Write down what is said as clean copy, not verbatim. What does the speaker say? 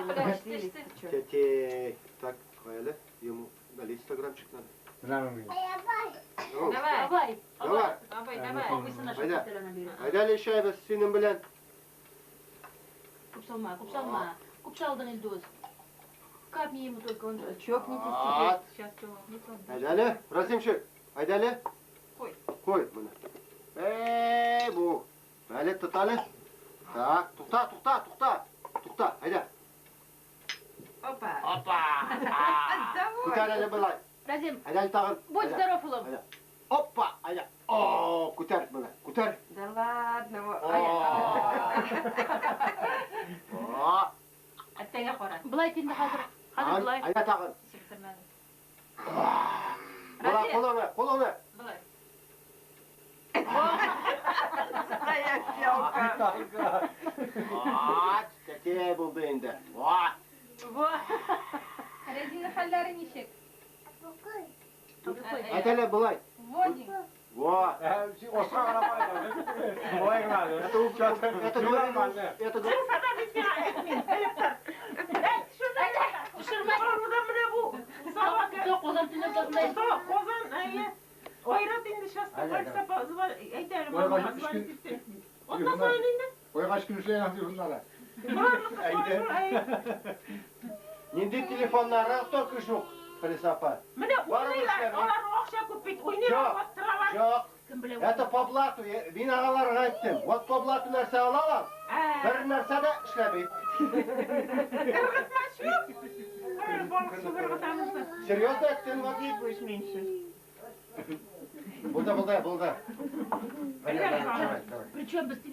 Разозлились. Ты чё? Тәтәй. Так, кая әле, ему налить 100 граммчик надо. Давай. Давай. Давай. Абый, давай. Әйдә. Әйдә әле эчәбез синең белән. Күп салма, күп салма. Күп салдың, Илдус. Капни ему только, он же. Чокнитесь Ат. теперь. Сейчас чокнется. Әйдә әле, Разимчик, әйдә әле. Куй. Куй моны. Эй, бу. Әле тот әле. Так, тукта, тукта, тукта. Тукта, әйдә. Опа. Опа! Давай. Күтәр әле болай. Разим, Әйдә әле тагын. будь Әйдә. здоров, улым. Әйдә. Опа, әйдә. О, күтәр моны, күтәр. Да ладно. О. О. Әттәгә кара. Былай инде хәзер. Хәзер былай. Әйдә тагын. Сиптермәде. Болай, кулыңны, кулыңны. Болай. Какая фиалка. Ат, тәтәй булды инде. Во. Во. Рәзинә хәлләре ничек? Әйдә әле болай. Водик. Во. Это это говорили, это говорили. Казан төнлек язында. Казан, әйе. Айрат инде сейчас әйтә әле мама, звонить итте. Атна саен инде. Ойгач көн эшләгән телефоннары. Әйдә. Нинди телефоннары только юк, Халиса апа. Менә Барыбер уйныйлар, эшләми. алар акча күп бит, уйныйлар, Юк. бастыралар. Юк. Кем белә. Это по блату. Мин агаларга әйттем. Вот по блату нәрсә алалар. Бер нәрсә дә эшләми. Ыргытма чүп. Бер балык суга ыргытамыз. Серьезно әйттем, вот. Будешь меньше. Булды, булды, булды. Давай, давай, давай. Причем без телефона.